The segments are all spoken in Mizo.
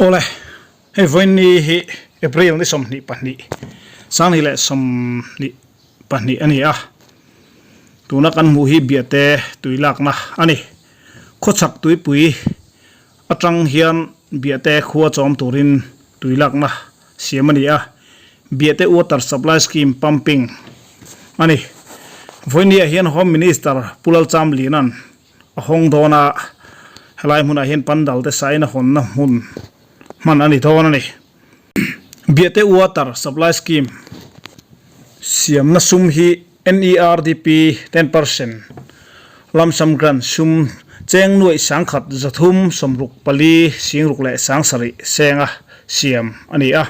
Awle, hei vawiin hi April ni 22, 2022 a ni a, tuna kan hmuh hi Biate tui lakna a ni. Khawchhak tuipui atang hian Biate khua chawm turin tui lakna siam a ni a, Biate Water Supply Scheme pumping a ni. Vawiin hian Home Minister Pu Lalchamliana'n a hawng dawn a, helai hmunah hian pandal te sain a hawnna hmun hman a ni dawn a ni. Biate Water Supply Scheme siamna sum hi NERDP 10% lump sum grant sum cheng nuaih 1364 60 senga siam a ni a.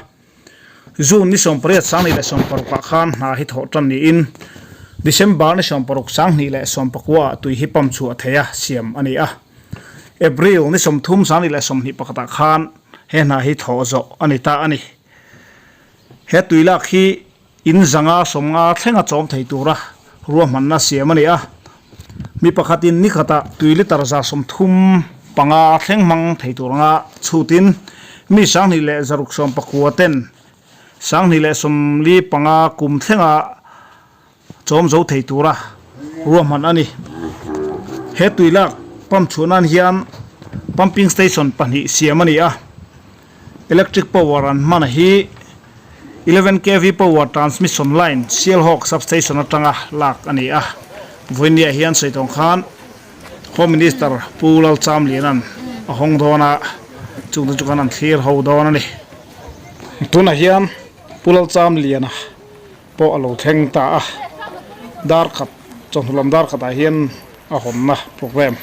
June ni 18 2016 ah khan hna hi thawh tan niin December ni 16 2019 ah tui hi pump chhuah theia siam a ni a. April ni 30 2021 ah khan he hna hi thawh zawh a ni ta a ni. He tui lak hi in zanga 50 thlenga chawm thei tura ruahmanna siam a ni a. Mi pakhatin ni khatah tui litre 35 thleng hmang thei tur anga chhutin mi 2669 ten 2045 kum thlenga chawm zo thei tura ruahman a ni. He tui lak pump chhuah nan hian pumping station pahnih siam a ni a. Electric power an hman hi 11 kv power transmission line Sialhawk substation atanga lak a ni a. Vawinia hian sawi tawng khan Home Minister Pu Lalchamliana'n a hawng dawn a, chungte chu khan an thlir ho dawn a ni. Tunah hian Pu Lalchamliana pawh a lo thleng ta a, dar khat chawhnu lam dar khatah hian a hawnna programme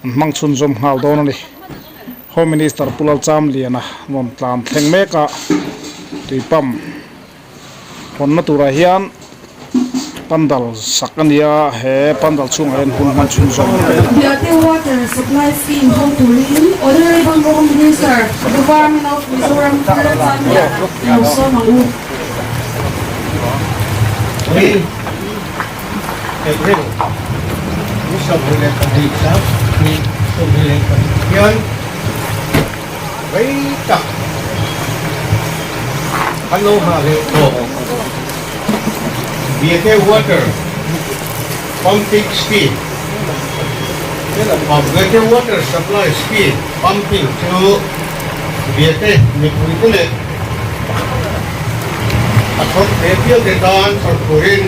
an hmang chhunzawm nghal dawn a ni. Home Minister Pu Lalchamliana rawn tlan thleng mek a, tui pump hawnna turah hian pandal sak a ni a, he pandal chhungah hian hun hman chhunzawm a ni. Biate Water Supply Scheme hawng turin Honourable Home Minister Government of Mizoram Pu Lalchamliana i lo sawm ang u. April ni 22 22 hian rei tak an lo nghah leh tawh. Biate Water Pumping Scheme Biate Water Supply Scheme pumping chu Biate mipuite leh a thawk ve pialte tan chawlh turin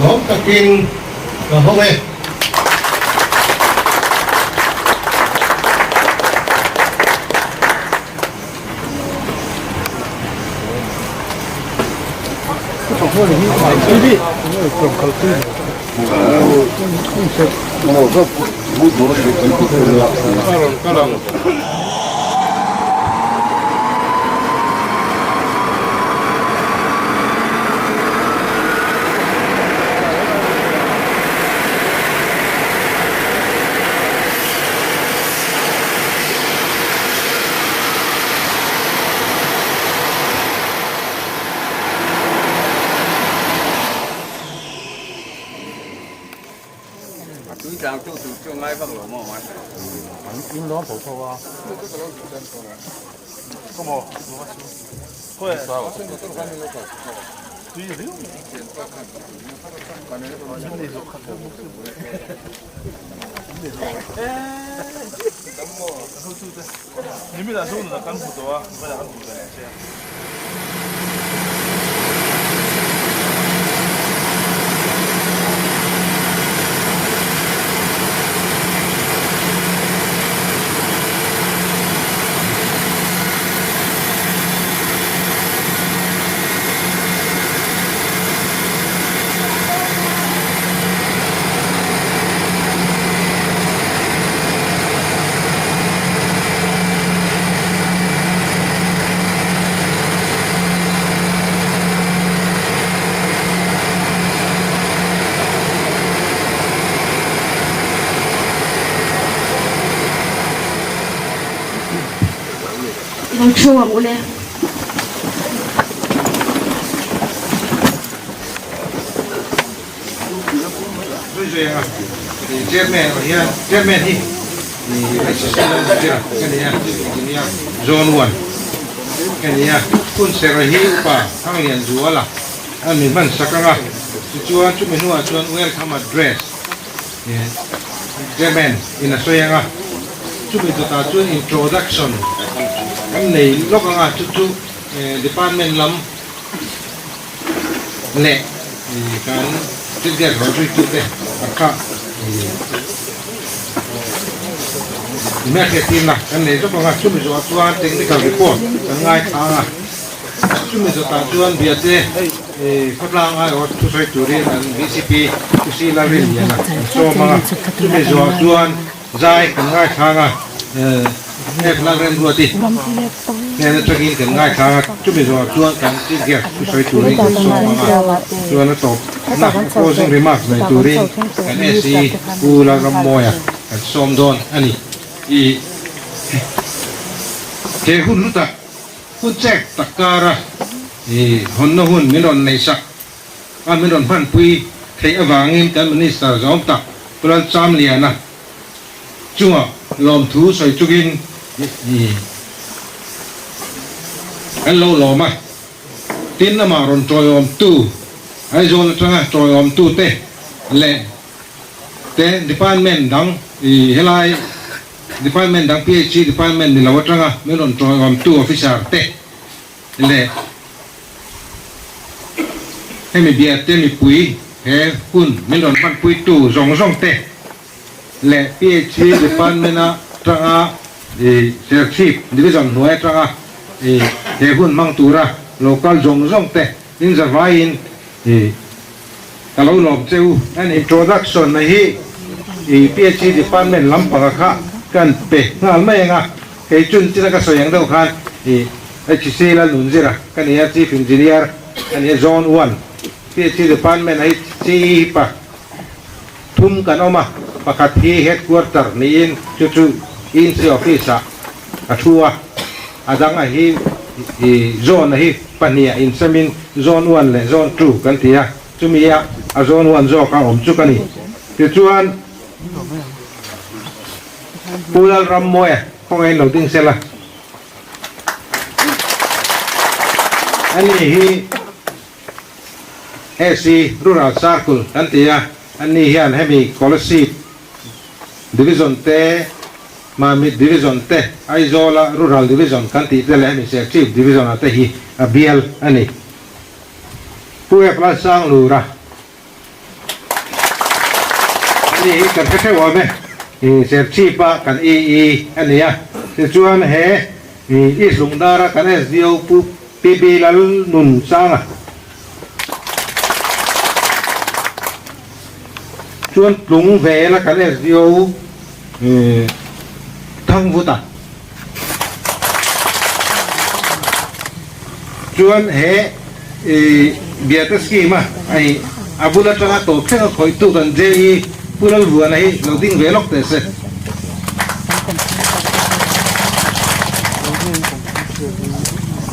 Lawm takin ka hawng e. Lo thu ang ule. Chairman hian chairman hi nia, Zone One ka nia. Hun serh hi upa Thanglianzuala a mi hman sak ang a, tichuan chumi hnuah chuan Welcome Address Chairman in a sawi ang a, chumi dawtah chuan Introduction kan nei lawk ang a, chu chu Department lam leh kan thil rawn zuitute a kha hmelhriat tirna kan nei zawk ang a, chumi zawhah chuan technical report kan ngaithla ang a, chumi zawtah chuan biate khawtlang aiawh thusawi turin an vcp Pu Lalrinliana kan sawm ang a, chumi zawhah chuan Zai kan ngaithlang a, F Lalremruati hnen atangin kan ngaithlang a, chumi zawhah chuan kan Chief Guest thusawi turin kan sawm ang a, chuan a tawp na closing remarks nei turin kan SE Pu Lalrammawia kan sawm dawn a ni. I he hun hlu tak, hun chek tak kara i hawnna hun min rawn neihsak a min rawn hmanpui theih avangin kan Minister zawm tak Pu Lalchamliana chungah lawmthu sawi chungin kan lo lawm a, tin amah rawn tawiawmtu Aizawl atanga tawiawmtute leh te department dang helai department dang PHE department ni lo atanga min rawn tawiawmtu officer te leh hemi biate mipui he hun min rawn hmanpuitu zawng zawng te leh PHE Department atanga Serchhip Division hnuai atanga he hun hmang tura local zawng zawng te inzavaiin ka lo lawm che u. An introduction na hi PHE Department lampanga kha kan pe nghal mai ang a, kei chun china ka sawi ang deuh khan HC Lalnunzira ka ni a, Chief Engineer a ni a, Zone One PHE Department a hi CE pa thum kan awm a, pakhat hi Headquarter niin chu chu INC Office ah a thu a, a dang a hi Zone a hi pahnih ah insemin Zone One leh Zone Two kan ti a, chumi a a Zone One zawk a awm chu ka ni. Tichuan Pu Lalrammawia khawngaih lo ding sela. Ani hi AC Rural Circle kan ti a, ani hian hemi Kolasib Division te, Mamit Division te, Aizawla Rural Division kan tih te leh hemi Serchhip Division ah te hi a bial a ni. Pu F Lalsanglura Ani hi kan hre hreuh awm e, Serchhip a kan EE a ni a, tichuan he East Lungdar a kan SDO Pu PB Lalnunsanga chuan tlung vel a kan SDO Thangvuta chuan he Biate scheme a hei a bul atanga tawp thleng a khawihtu kan JE Pu Lalvuana hi lo ding ve lawk teh se.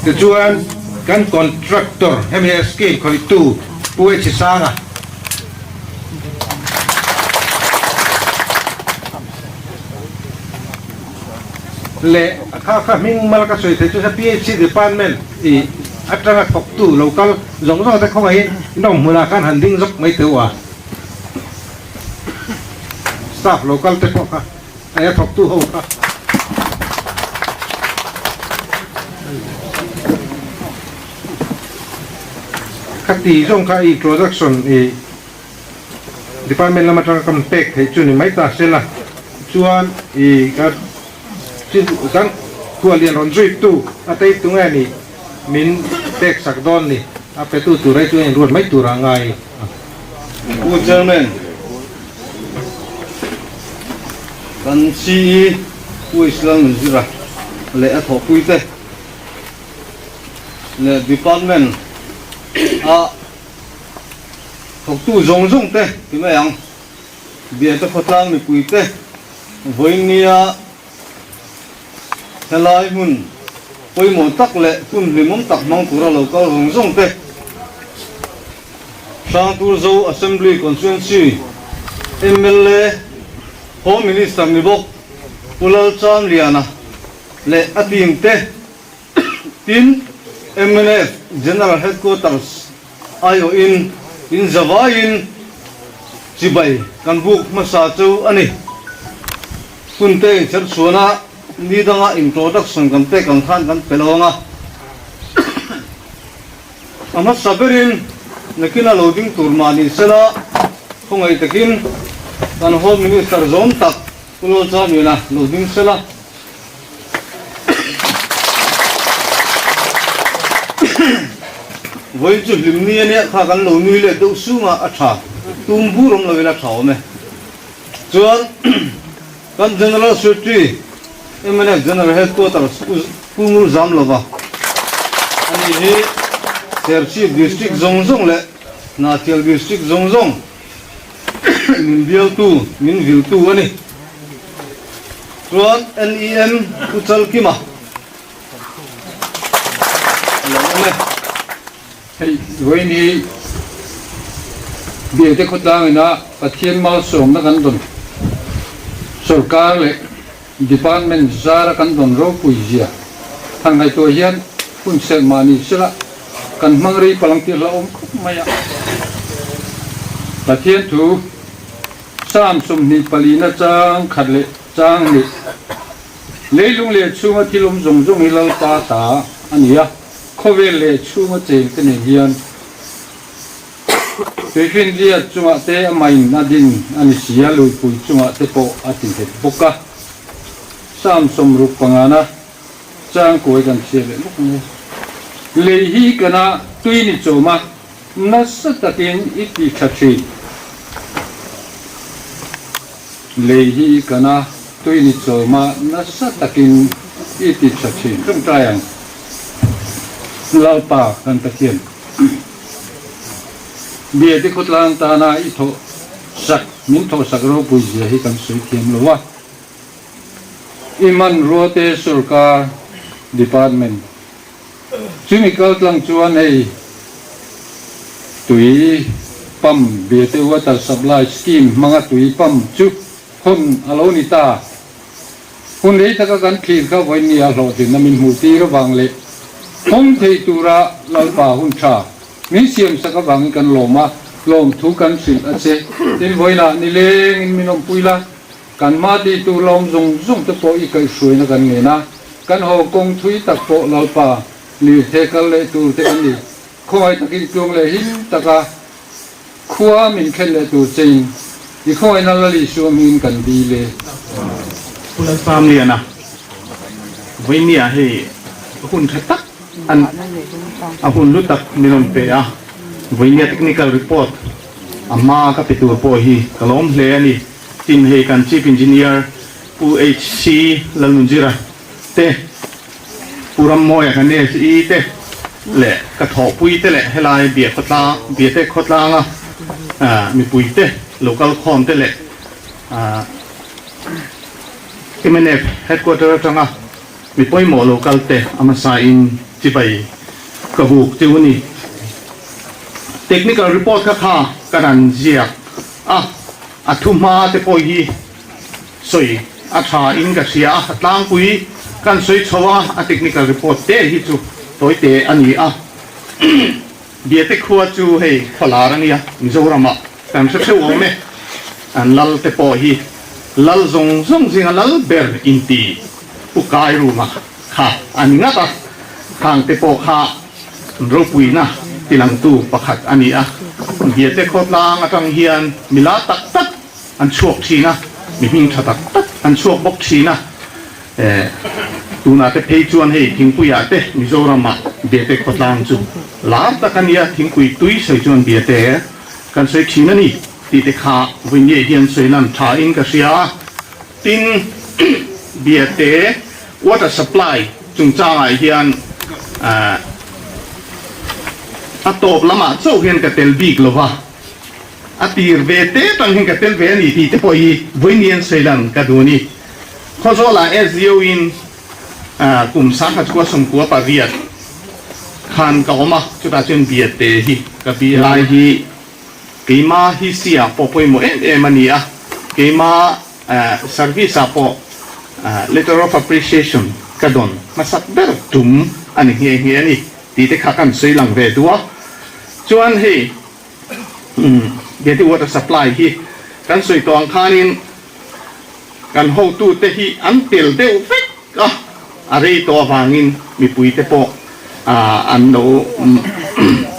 Tichuan kan contractor hemi he scheme khawihtu Pu H Sanga Leh a kha kha hming mal ka sawi theih chu PHC department i atanga thawktu lo kal zawng zawng te khawngaih in in awm hmunah khan han ding zawk mai teh a, staff lo kal te pawh kha hei a thawktu ho kha. Khati zawng kha introduction i. Department lam atanga kan pek theih chu ni mai ta sela chuan i kan kan khuallian rawn zuitu a tei tu nge ni min pek sak dawn ni a petu tur ai chuan inruat mai tur a ngai a. Pu Chairman, kan CE Pu Islam Nunzira leh a thawhpuite leh Department a Thawktu zawng zawng te ti mai ang, Biate khawtlang mipui te vawinia helai hmun pawimawh tak leh hun hlimawm tak hmang tura lo kal zawng zawng te, Hrangturzo Assembly Constituency mla Home Minister ni bawk Pu Lalchamliana. leh a team te, tin mnf General Headquarters aiawhin in zavaiin chibai kan buk hmasa chu a ni. Hunte inchherchhuana ni danga introduction kan pek ang khan kan pe lo ang a. A hmasa berin nakina lo ding tur mah ni sela, khawngaih takin kan Home Minister zawm tak Pu Lalchamliana lo ding sela. Vawiin chu hlim ni ania kha kan lo nui leh deuh sung a, a tha. Tum bur awm lo ila tha awm e. Chuan kan General Secretary mnf General Headquarters Pu Ngur Zamlova ani hi Serchhip District zawng zawng leh Hnahthial District zawng zawng min bialtu, min viltu a ni. Chuan NEM Pu Chalkima a lo awm e. Hei vawiin hi Biate khawtlang ina Pathian malsawmna kan dawn sawrkar leh department zara kan dawn ropui zia han ngaihtuah hian hun serh mah ni sela kan hmang rei palang tih hlauhawm khawp mai a. Pathian thu Psalm 24 na chang khat leh chang hnih leilung leh chhunga thil awm zawng zawng hi Lalpa ta a ni a. Khawvel leh chhunga cheng te nen hian Tuifinriat chungah te a main a din a ni si a, luipui chungah te pawh a ti nghet bawk a. Psalm 60 pangana chang kuai kan chhiat leh lawk mai. Lei hi kana tui ni chawm a, nasa takin i ti tha thin. Lei hi kana tui ni chawm a, nasa takin i ti tha thin. Tawngtai ang. Lalpa kan Pathian, Biate khawtlang tana i thawh sak, min thawh sak ropui zia hi kan sawi thiam lo a. I hmanrua te sorkar department chumi kaltlang chuan hei tui pump Biate water supply scheme hmanga tui pump chu hawn a lo ni ta. Hun rei taka kan thlir kha vawinia hlawhtlinna min hmuh tir avang leh hawng thei tura Lalpa hun tha min siamsak avangin kan lawm a, lawmthu kan hrilh a che. Tin, vawiinah nilengin min awmpui la, kan hma tih tur lawm zawng zawng te pawh i kaihhruaina kan ngen a, kan haw kawng thui tak pawh Lalpa lirthei kal leh tur te kan ni. Khawngaih takin tluang leh him taka Khua min khelh leh tur chein i khawngaihna Lal Isua hmingin kan dil e. Pu Lalsamliana, Vawinia hei hun tha tak an a hun hlu tak min rawn pe a, Vawinia technical report a hma ka pe tur pawh hi ka lawm hle a ni. Tin hei kan Chief Engineer Pu HC Lalnunzira te, Pu Rammawia kan SE te leh ka thawhpui te leh helai bia khawtlang biate khawtlanga mipui te local khawm te leh mnf headquarter atanga mi pawimawh local te a hmasa in chibai ka buk chu a ni. Technical report kha kha ka rawn ziak a, a thu hma te pawh hi Sawi a tha in ka hria a, a tlangpui kan sawi chho a, a technical report te hi chu tawi te a ni a. Biate khua chu hei khualar a nia, Mizoram ah kan hre theuh awm e. An lal te pawh hi lal zawng zawng zinga lal ber inti Pu Kairuma kha a ni ngat a, khang te pawh kha ropuina tilangtu pakhat a ni a. Biate khawtlang atang hian mila tak tak An chhuak thin a, mi hming tha tak tak an chhuak bawk thin a. Tunah te phei chuan hei thingpuiah te Mizoramah Biate khawtlang chu lar tak a nia, thingpui tui sawi chuan Biate kan sawi thin a ni tih te kha vawiin hian sawi lan tha in ka hria a. Tin, Biate water supply chungchangah hian a tawp lamah chauh hian ka tel bik lova. A tir ve te tang hian ka tel ve a ni tih te pawh hi vawiin sawi lan ka duh a ni. Khawzawlah SDO in kum sangkhat 98 khan ka awm a, chutah chuan Biate hi ka bi lai hi keima hi si ah pawh pawimawh em em a ni a, keima service ah pawh. Letter of Appreciation ka dawn hmasak ber tum a ni nghe nghe a ni tih te kha kan sawi lang ve duh a. Chuan hei Biate Water Supply hi kan sawi tawh ang khanin kan hotute hi an tel deuh vek a, a rei tawh avangin mipuite pawh an lo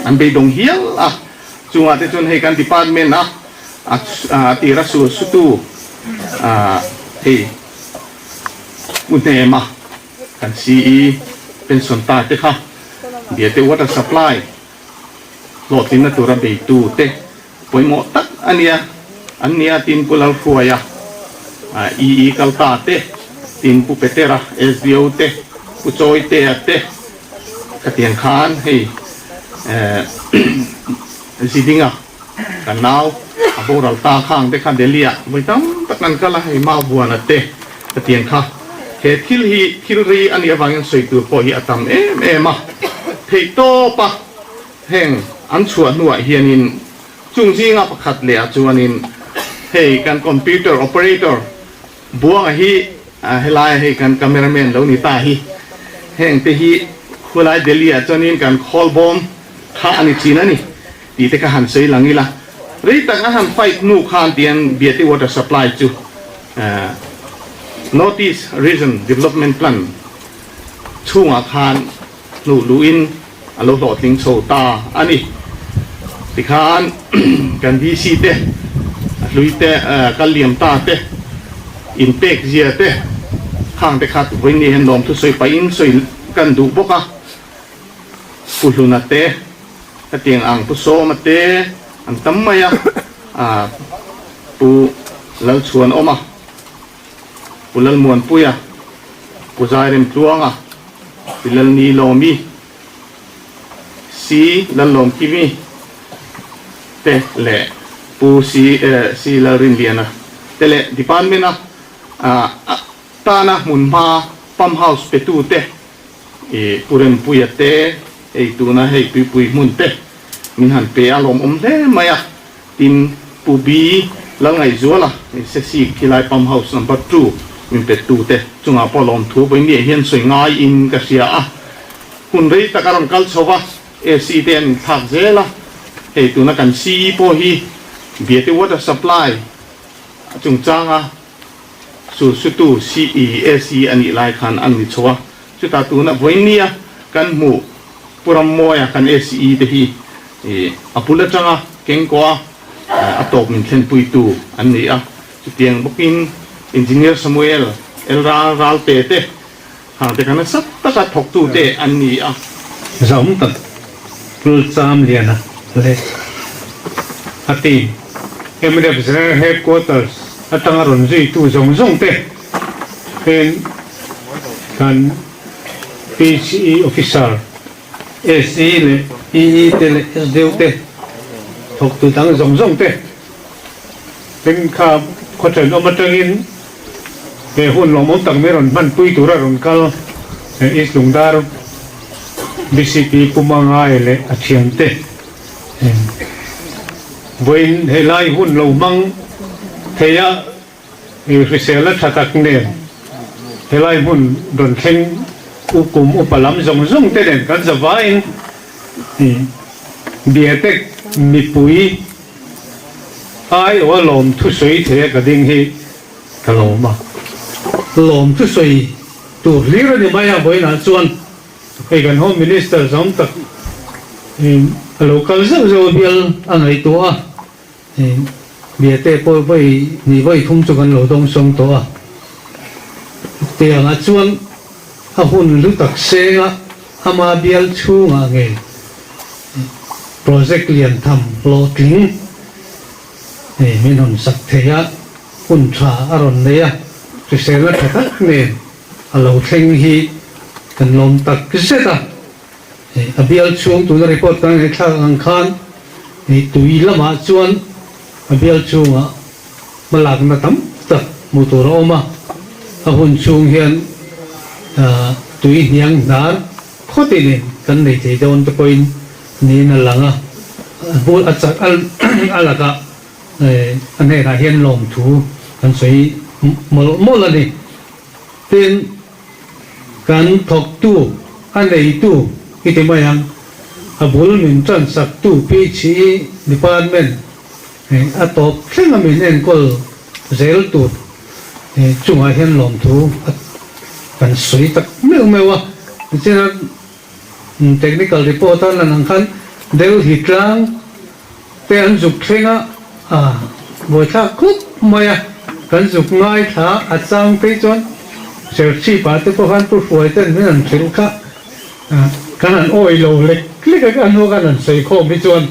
an beidawng hial a. Chungah te chuan hei kan department a a tira sur sutu hei Pu Hnema kan CE pension ta te kha Biate water supply hlawhtlinna tura beitu te pawimawh tak a nia an nia tin Pu Lalhruaia EE kalta te tin Pu Petera SDO te Pu Chawitea te Khatiang khan hei Zidinga ka nau a boral ta khang te kha Delhi ah vawi tam tak an kal a, hei Maubuana te khatiang kha he thil hi thil rei a nih avangin sawi tur pawh hi a tam em em a, theihtawp a heng an chhuah hnuah hianin chung zinga pakhat leh ah chuanin hei kan computer operator Buanga hi helaia hei kan cameraman lo ni ta hi, heng te hi khulai Delhi ah chuanin kan khawl bawm kha a ni thin a ni tih te kha han sawi lang ila, rei tak a han fight hnu khan tiang Biate water supply chu North East Region Development Plan chhungah khan hnuh luhin a lo hlawhtling chho ta a ni. Tikhan kan DC te, a hlui te, kal liam ta te, inpek zia te, khang te kha vawiin hian lawmthu sawi pahin sawi kan duh bawk a. Pu Hluna te, hetiang ang Pu Sawma te an tam mai a, Pu Lalchhuanawma, Pu Lalmuanpuia, Pu Zairemtluanga, Pi Lalnilawmi, Si Lallawmkimi te leh Pu Si Si Lalrinliana te leh Department-a tana hmunhma Pump House petute Pu Rempuia te hei tuna hei tuipui hmun te min han pe a lawmawm hle mai a. Tin, Pu B. Lalngaihzuala, Sesik khilai Pump House Number Two min pettute chungah pawh lawmthu vawinia hian sawi ngaiin ka hria a. Hun rei tak a rawn kal chho va, AC te an inthlak zel a. Hei tuna kan CE pawh hi Biate Water Supply a chungchanga sulsutu CE, AC a nih lai khan an ni chho a. Chutah tuna vawinia kan hmuh Pu Rammawia kan ACE te hi a bul atanga kengkaw a tawp min thlenpuitu an ni a, chutiang bawkin Engineer Samuel Elral Ralte te hang te kha nasa taka thawktu te an ni a. Zahawm tak Pulchamliana leh a team mnf General Headquarters atanga rawn zuitu zawng zawng te hian kan PHE Officer, SE leh EE te leh SDO te, thawktu dang zawng zawng te tin kha khaw thenawm atangin he hun lawmawm tak mai rawn hmanpui tura rawn kal East Lungdar BCP Pu Mangai leh a thiante vawiin helai hun lo hmang thei a. I hriselna tha tak nen helai hmun rawn thleng u kum upa lam zawng zawng te nen kan zavaiin i Biatek mipui aiawha lawm thusawi thei a ka ding hi ka lawm a. Lawm thusawi tur hlir a ni mai a vawiinah chuan hei kan Home Minister zawng tak a lo kal zeuh zeuh a bial a ngaihtuah a. Biate pawh vawi hnih vawi thum chu kan lo dawng sawng tawh a, tiangah chuan a hun hlu tak senga ama bial chhungah ngei project lian tham hlawhtling min rawn sak thei a, hun tha a rawn nei a, hriselna tha tak nen a lo thleng hi kan lawm tak zet a. A bial chhung tuna report kan ngaihthlak ang khan tui lamah chuan a bial chhungah hmalakna tam tak hmuh tur a awm a, a hun chhung hian tui hniang hnar khawtin in kan nei thei dawn te pawhin niin a lang a, a chak a lakah a hnenah hian lawmthu kan sawi mawlh mawlh a ni. Tin, kan thawktu, a neitu i ti mai ang, a bul min ṭansaktu PHE Department a tawp thleng a min enkawl zel tur chungah hian lawmthu kan sawi tak meuh meuh a. Tichuan technical report a lan ang khan Delhi tlang te an zuk thleng a, a buaithlak khawp mai a, kan zuk ngaithla a chang phei chuan Serchhip ah te pawh khan Pu Hruai ten min han hrilh kha kan han awi lo lek lek a, a hnu khan han sawi khawm hi chuan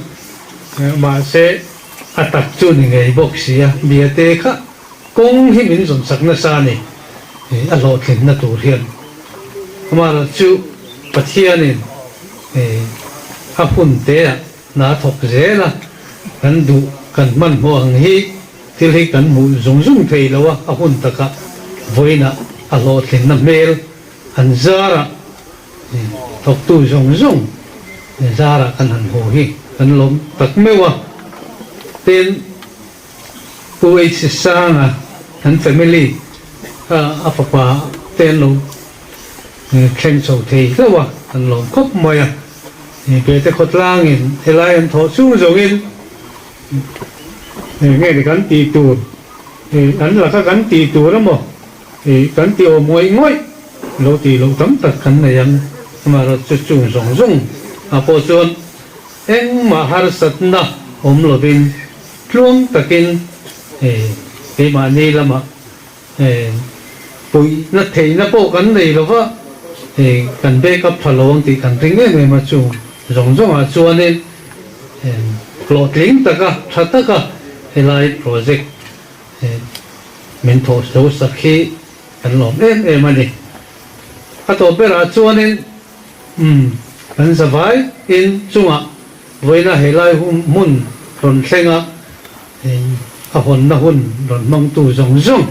mahse a tak chu ni ngei bawk si a, Biate kha kawng hi min zawn sak nasa a ni, a hlawhtlinna tur hian. Amaherawhchu chu Pathianin a hun te ah hna a thawk zel a, kan duh kan hmanhmawh ang hi thil hi kan hmuh zung zung thei lo a, a hun takah vawiinah a hlawhtlinna hmel an zarah thawktu zawng zawng zarah kan han hmu hi kan lawm tak meuh a, tin Pu H Sanga an family kha a fapa te an lo thleng chho thei hlauh a, an lawm khawp mai a. Bete khawtlangin helai an thawh chung zawngin nge ni kan tih tur, an laka kan tih tur emaw kan ti awm ngawih ngawih lo tih loh tam tak kan nei ang. Amaherawhchu chung zawng zawng ah pawh chuan engmah harsatna awm lovin Tluang takin keimahni lamah puihna theihna pawh kan nei lo va, kan back up tha lo ang tih kan ring em em a, chung zawng zawngah chuanin hlawhtling taka tha taka helai project min thawh zo sak hi kan lawm em em a ni. A tawp berah chuanin kan zavai in chungah Vawiina helai hmun rawn thlenga a hawnna hun rawn hmangtu zawng zawng,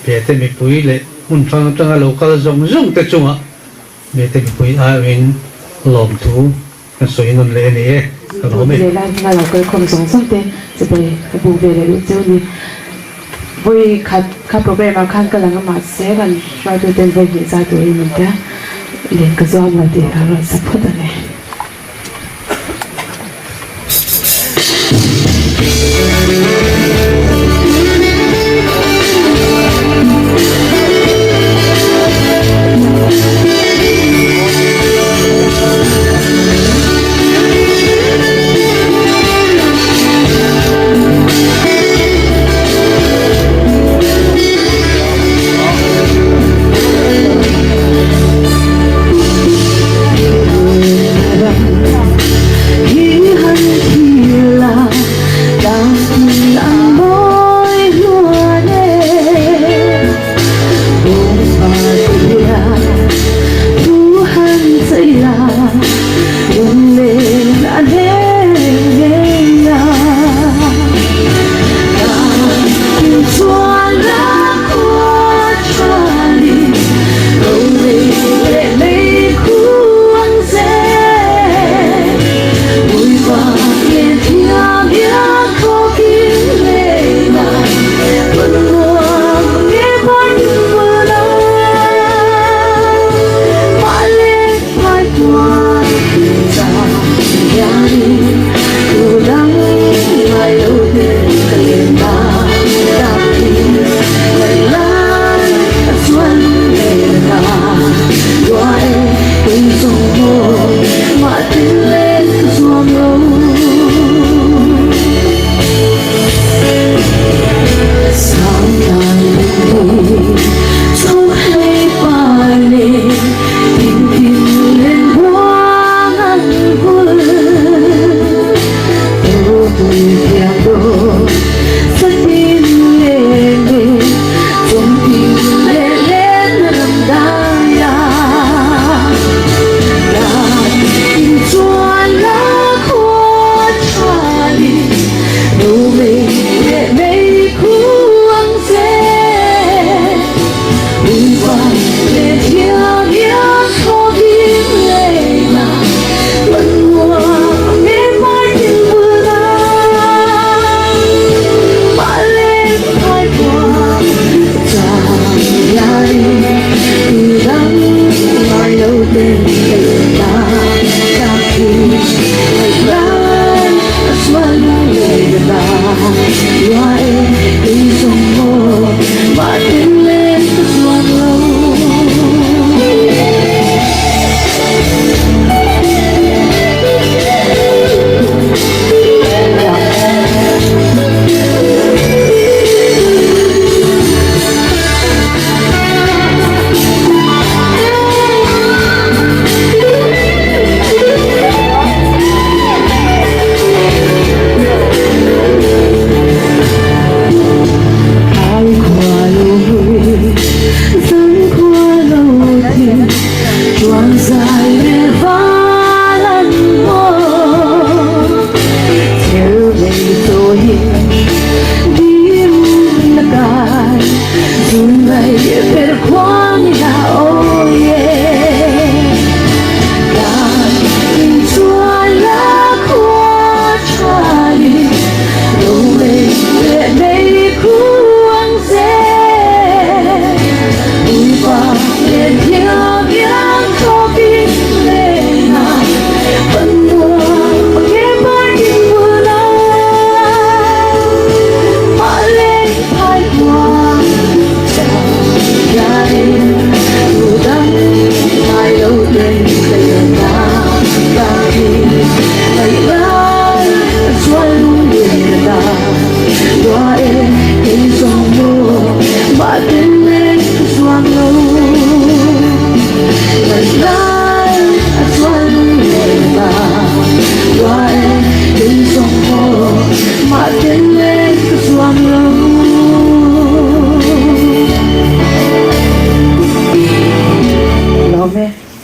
Biate mipui leh hmun hrang atanga lo kal zawng zawng te chungah Biate mipui aiawhin lawmthu ka sawi nawn leh a ni e, ka lawm e. Lehla hmuna lo kal khawm zawng zawng te chibai ka buk ve leh duh cheu ni. Vawi khat kha program ah khan ka lang a mahse kan hruaitu ten vawi hnih zai turin min tia len ka zuam lo tih ka rawn sa phawt a ni.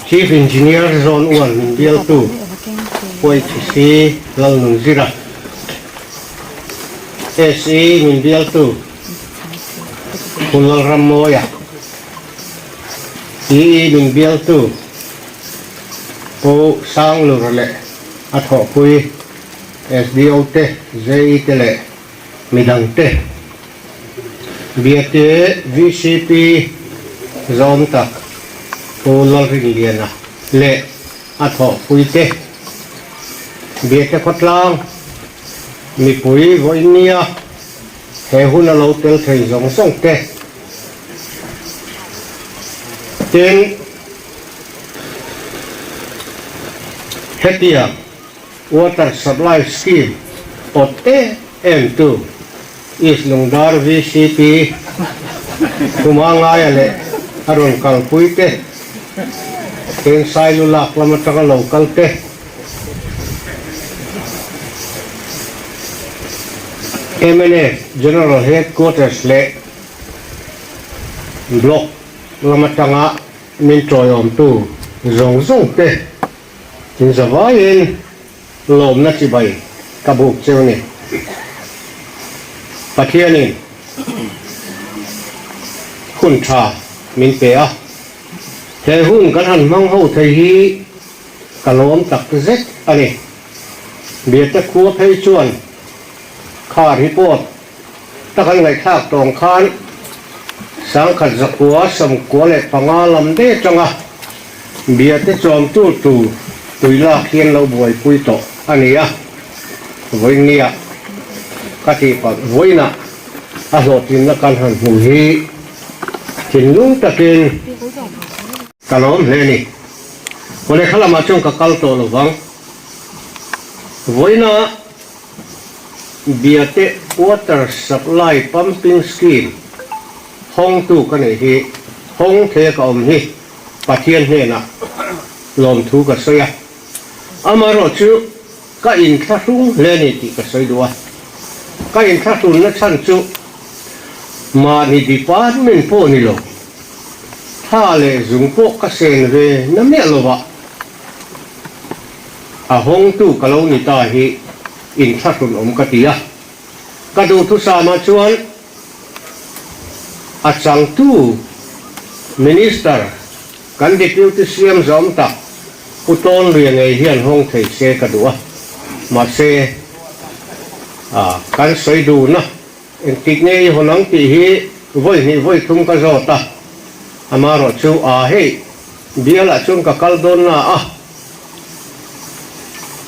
Chief Engineer Zone One min bialtu Puaithisi Lalnunzira, SE min bialtu Pu Lalrammawia, TE min bialtu Pu Sanglura leh a thawhpui SDO te, JE te leh midang te Biate vcp zawm tak Pu Lalrinliana leh a thawhpui te Biate khawtlang mipui vawinia he hun a lo tel thei zawng zawng te tin hetiang Water Supply Scheme awt em em tu East Lungdar vcp Khuma Ngaia leh a rawn kalpui te, tin Sailu lak lam atanga lo kal te, mnf General Headquarters leh Block lam atanga min tawiawmtu zawng zawng te in zavaiin lawmna chibai ka buk cheu ni. Pathianin hun tha min pe a, he hun kan han hmang ho thei hi Ka lawm tak zet a ni. Biate khua phei chuan kha report tak an ngaihthlak tawng khan sangkhat zakua sawmkua leh panga lam de tanga Biate chawmtu tur tui lak hian lo buaipui tawh a ni a. Vawinia ka tihpalh vawiinah a hlawhtlinna kan han hmu hi thinlung takin Ka lawm hle ni. Kawle kha lamah chuan ka kal tawh lo vang. Vawiina Biate Water Supply Pumping Scheme hawngtu ka neih hi hawng thei a ka awm hi Pathian hnenah lawmthu ka sawi a. Amaherawhchu Ka inthlahrung hle a ni tih ka sawi duh a, ka inthlahrunna chhan chu mahni department pawh ni lo, tha leh zung pawh ka sen ve na miah lo va, a hawngtu ka lo ni ta hi inthlahrun awm ka ti a, ka duhthusam-ah chuan a changtu Minister Kan Deputy CM zawm tak Pu Tawnluia ngei hian hawng thei se ka duh a, mahse a kan sawi duhna engtik nge i hawn ang tih hi vawi hnih vawi thum ka zawt a, amaherawh chu a hei bialah chuan ka kal dawn na a,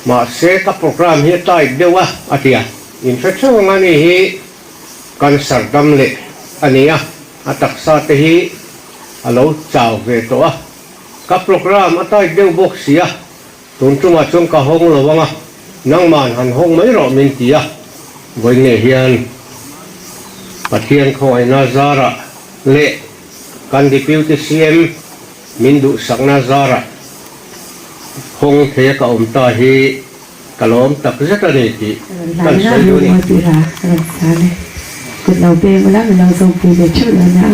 mahse ka programme hi a tight deuh a a ti a, in hre theuh ang a ni hi cancer dam leh a ni a. A taksa te hi a lo chau ve tawh a, ka programme a tight deuh bawk si a, tun tumah chuan ka hawng lo ang a, nangman han hawng mai rawh min ti a, vawi nge hian Pathian khawngaihna zarah leh kan Deputy CM min duhsakna zarah hawng thei a ka awm ta hi Ka lawm tak zet a ni tih kan sawi duh a ni. Kut lo peng ula min lo zawmpui ve theuh lo nia.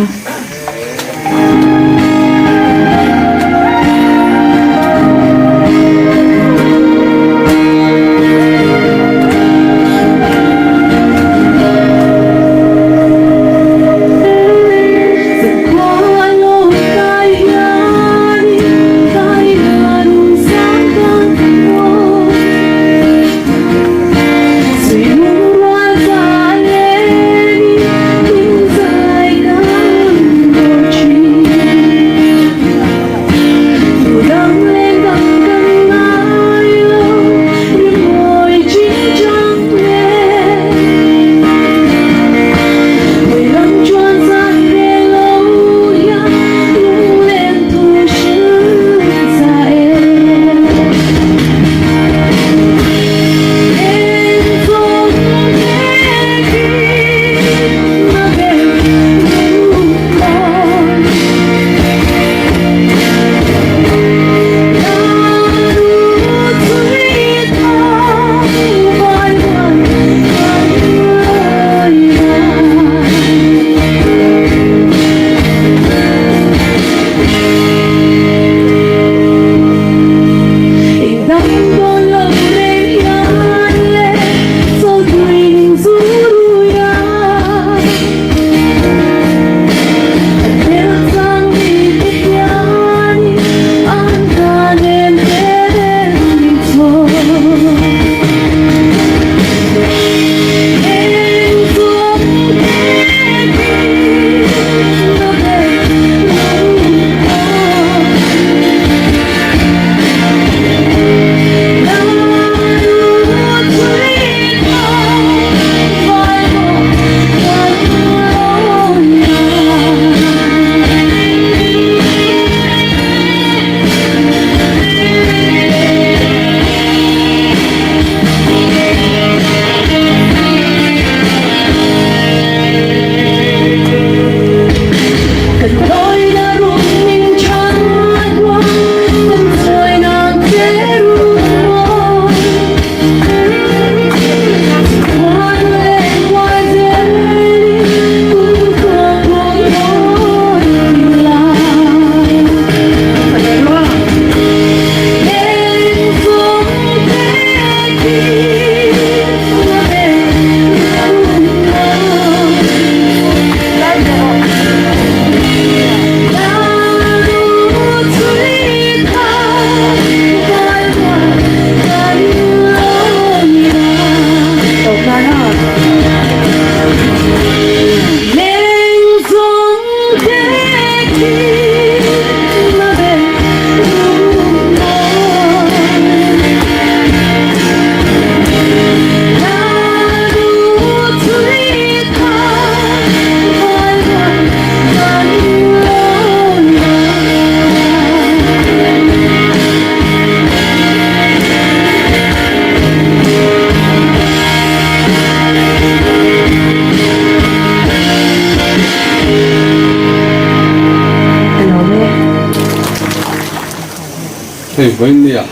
Hei vawinia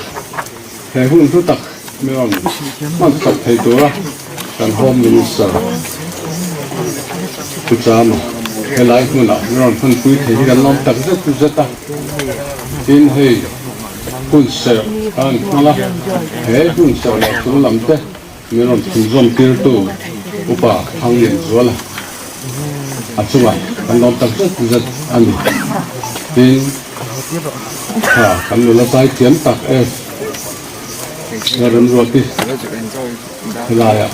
he hun hlu tak mi rawn hman chak thei tura kan Home Minister Pu Chama helai hmunah mi rawn hmanpui thei hi kan lawm tak zet zet a. Tin hei hun serh kan hmang a, he hun serh leh chung lam te Min rawn thinzawm tirtu Upa Thanglianzuala a chungah kan lawm tak zet zet a ni. Tin, kha kan nula zai thiam tak e, he remruati helaiah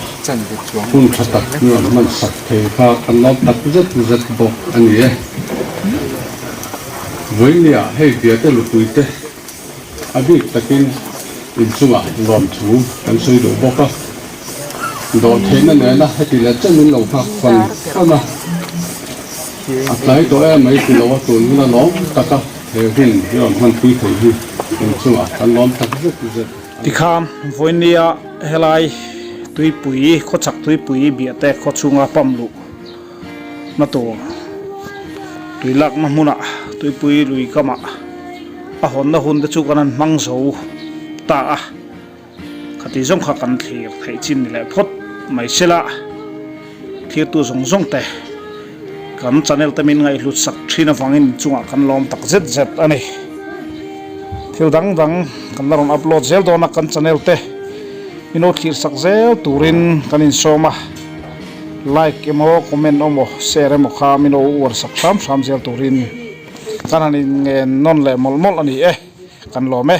hun tha tak min rawn hman sak thei kha kan lawm tak zet zet bawk a ni e. Vawinia hei biate lupuite A bik takin inchungah lawmthu kan sawi duh bawk a, dawhtheihna nena heti leh chen min lo nghak fan fan a, a tlai tawh em mai ti lo a tun huna lawm taka he hun hi rawn hmanpui thei hi inchungah kan lawm tak zet zet a ni. Tikhan vawinia helai tuipui khawchhak tuipui biahte khawchhunga pump luh na tur tui lakna hmunah tuipui lui kamah a hawnna hun te chu kan han hmang zo ta a, khati zawng kha kan thlir theih chin ni leh phawt mai sela thirtu zawng zawng te kan channel te min ngaihhlut sak thin avangin chungah kan lawm tak zet zet a ni. Thil dang dang kan la rawn upload zel dawn a kan channel te min lo thlir sak zel turin kan insawm a. Like emaw comment emaw share emaw kha min lo uar sak hram hram zel turin kan han inngen nawn leh mawlh mawlh a ni e, kan lawm e.